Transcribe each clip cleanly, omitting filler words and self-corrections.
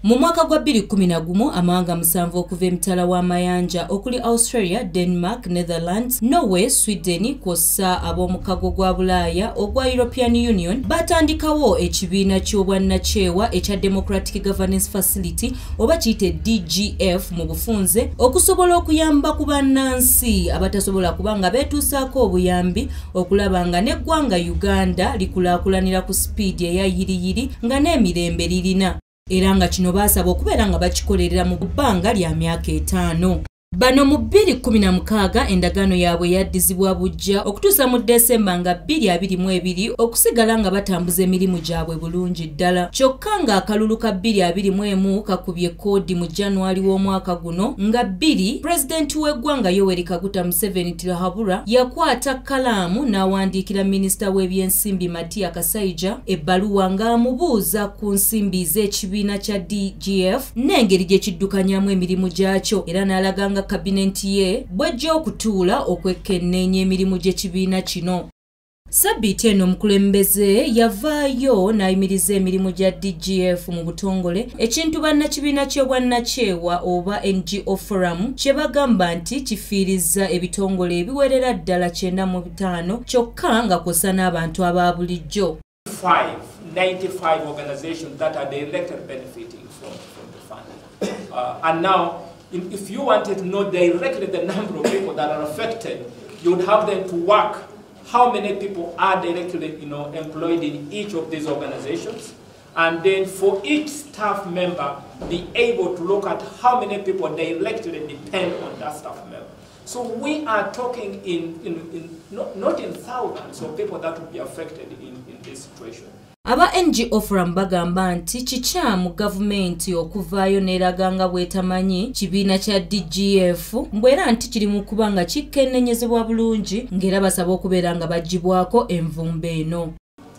Mu mwaka gwa 2011 amawanga 7 okuva emitala w'amayanja okuli Australia, Denmark, Netherlands, Norway, Sweden kw'ossa ab'omukago gwa Bulaaya ogwa European Union batandikawo ekibiina ky'obwannakyewa ekya Democratic Governance Facility oba kiyite DGF mu bufunze okusobola okuyamba ku bannansi abatasobola kuba nga beetuusaako obuyambi okulaba nga n'eggwanga Uganda likulaakulanira ku sipiidi eya yiriyiri nga n'emirembe lirina. Era nga kino baasaba okubeera nga bakikolerera mu bbanga lya myaka 5. Bano mu 2016 endagaano yaabwe yaddizibwa buggya okutuusa mu Desemba nga 2022 okusigala nga batambuza emirimu gyabwe bulungi ddala. Kyokka ng'akalulu ka 2021 kakubye koodi mu January w'omwaka guno nga 2 Pulezidenti w'eggwanga Yoweri Kaguta Museveni Tibuhaburwa yakwata kkalaamu n'awandiikira minisita w'ebyensimbi Matia Kasaija ebbaluwa ng'amubuuza ku nsimbi z'ekibiina kya DGF n'engeri gye kiddukanyamu emirimu gyakyo era n'alaga nga kabinenti ye bw'ejja okutuula okwekenneenya emirimu gy'ekibiina kino. Sabbiiti eno omukulembeze yavaayo n'ayimiriza emirimu gya DGF mu butongole, ekintu bannakibiina ky'obwannakyewa oba NGO Forum kye bagamba nti kifiiriza ebitongole ebiwerera ddala 95 kyokka nga kw'ossa n'abantu aba bulijjo. 95 organizations that are directly benefiting from the funding. And now, if you wanted to know directly the number of people that are affected, you would have them to work how many people are directly, employed in each of these organizations, and then for each staff member, be able to look at how many people directly depend on that staff member. So we are talking not in thousands of people that would be affected in this situation. Aba NGO Forum bagamba nti kikyamu gavumenti okuvaayo n'eraga nga bw'etamanyi kibiina kya DGF mbwera nti kiri mu kuba nga kikenneenyezebwa bulungi ng'era basaba okubeera nga baggyibwako envumbo eno.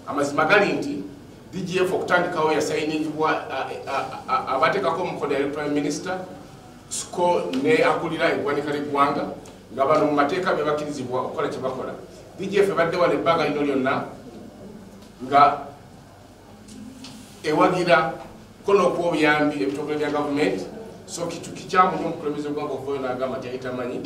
Amazima gali nti DGF okutandikawo yasayiningibwa abateekako omukono yali Prime Minister SCO ne akulira eggwanika ly'eggwanga nga bano mu mateeka be bakkirizibwa okukola kye bakola. DGF ebadde wano ebbanga lino lyonna nga ewagira kono okuwa obuyambi ebitongole bya gavumenti, so kikyamu nnyo omukulembeze w'eggwanga okuvayo n'agamba nti ayitamanyi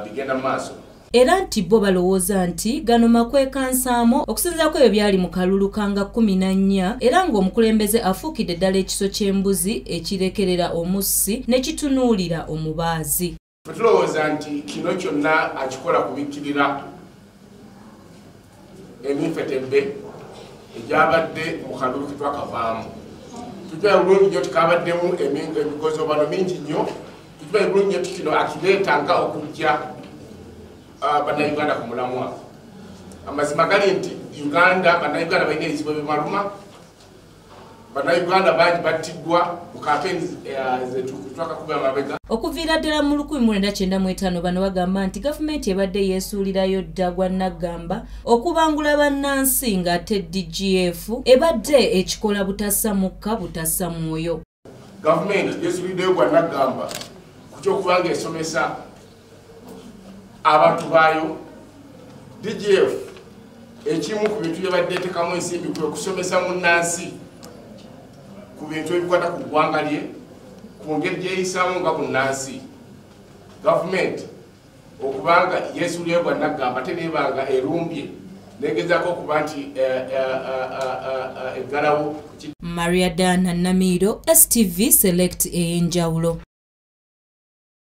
bigenda mu maaso. Era nti bo balowooza nti gano makwekansaamu okusinziira ku ebyo byali mu kalulu ka nga 14 era ng'omukulembeze afuukidde ddala ekiso ky'embuzi ekirekerera omussi ne kitunuulira omubaazi. Ffe tulowooza nti kino kyonna akikola kubikkirira eminfetebbe egyabadde mu kalulu ke twakavaamu. Tukimanyi bulungi nnyo tikabaddemu emigozobano mingi nnyo, tukimanyi bulungi nnyo kino akireeta nga okuggya bannayuganda ku mulamwa. Amazima gali nti Uganda, bannayuganda balina ebizibu ebibaluma, bannayuganda bangi battiddwa mu kampeyini zetwakakuba amabega. Okuviira ddala mu 1995 bano bagamba nti gavumenti ebadde yeesuulirayo dda gwa Naggamba okubangula bannansi ng'ate DGF ebadde ekikola butassa mukka butassa mwoyo. Gavumenti yeesuuliddeyo gwa Naggamba ku ky'okuba ng'esomesa abantu baayo. DGF ekimu ku bintu byebadde eteekamu ensimbi kwe kusomesa munnansi ku bintu ebikwata ku ggwanga lye, ku ngeri gyeyisaamu nga munnansi. Gavumenti okubanga yeesuulirayo gwa Naggamba ate neebanga erumbye negezaako okuba nti eggalawo. Maria Dana Namiro, STV Select ey'enjawulo.